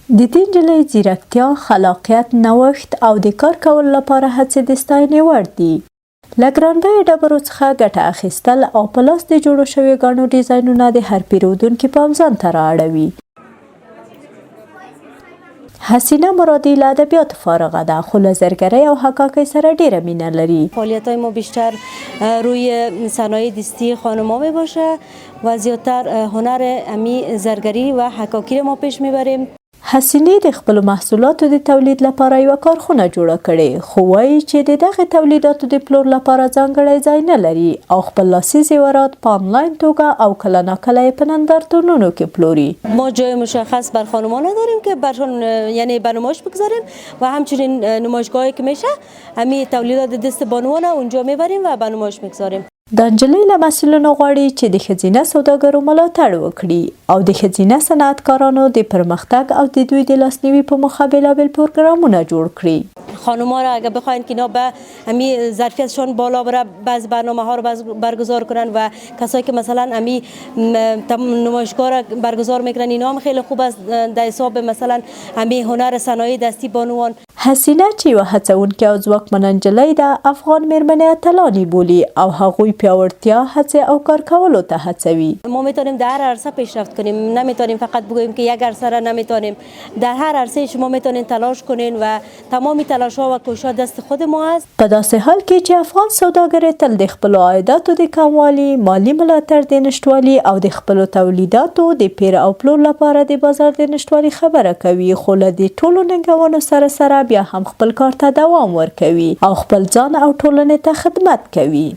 د دې نجلۍ ځیرکتیا، خلاقیت، نوښت او د کار کولو لپاره هڅې د ستاینې وړ دي. له ګرانبیه ډبرو څخه ګټه اخیستل او په لاس د جوړو شویو ګاڼو ډیزاینونه د هر پیرودونکي پام ځان ته را اړوي. حسینه مرادي له ادبیاتو فارغه ده، خو له زرګرۍ او حکاکۍ سره ډېره مینه لري. فعالیت های ما بیشتر روی صنایع دستی خانما می باشه و زیادتر هنر امی زرګری و حکاکی را ما پیش میبریم. حسینې د خپلو محصولاتو د تولید لپاره یوه کارخونه جوړه کړې، خو وايي چې د دغه تولیداتو د پلور لپاره ځانګړی ځای نه لري او خپل لاسي زیورات په انلاین توګه او کله ناکله یې په نندارتونونو کې پلوري. ما جای مشخص بر خانما نداریم که برشان یعنی به نمایش بگذاریم و همچنین نمایشگاهی که میشه همی تولیدات دست بانوان اونجا میبریم و به نمایش میگذاریم. دا نجلۍ له مسؤلینو غواړي چې د ښځینه سوداګرو ملاتړ وکړي او د ښځینه صنعتکارانو د پرمختګ او د دوی د لاسنیوي په موخه بېلابېل پروګرامونه جوړ کړي. خانوما را اگر بخواین که اینا به امی ظرفیتشان بالا بره بعض برنامه ها رو برگزار کنن و کسایی که مثلا امی نمایشگاه را برگزار میکنن اینا هم خیلی خوب است در حساب مثلا امی هنر صنایع دستی بانوان. حسینه چې یوه هڅوونکې او ځواکمنه نجلۍ ده، افغان مېرمنې اتلانې بولي او هغوی پیاوړتیا، هڅې او کار کولو ته هڅوي. ما میتونیم در هر عرصه پیشرفت کنیم، نمیتونیم فقط بگوییم که یک عرصه را نمیتونیم، در هر عرصه شما میتونین تلاش کنین و تمامی تلاش ها و کوشش ها دست خود ما است. په داسې حال کې چې افغان سوداګرې تل د خپلو عایداتو د کموالي، مالي ملاتړ د نشتوالي او د خپلو تولیداتو د پېر او پلور لپاره د بازار د نشتوالي خبره کوي، خو له دې ټولو ننګونو سره سره بیا هم خپل کار ته دوام ورکوي او خپل ځان او ټولنې ته خدمت کوي.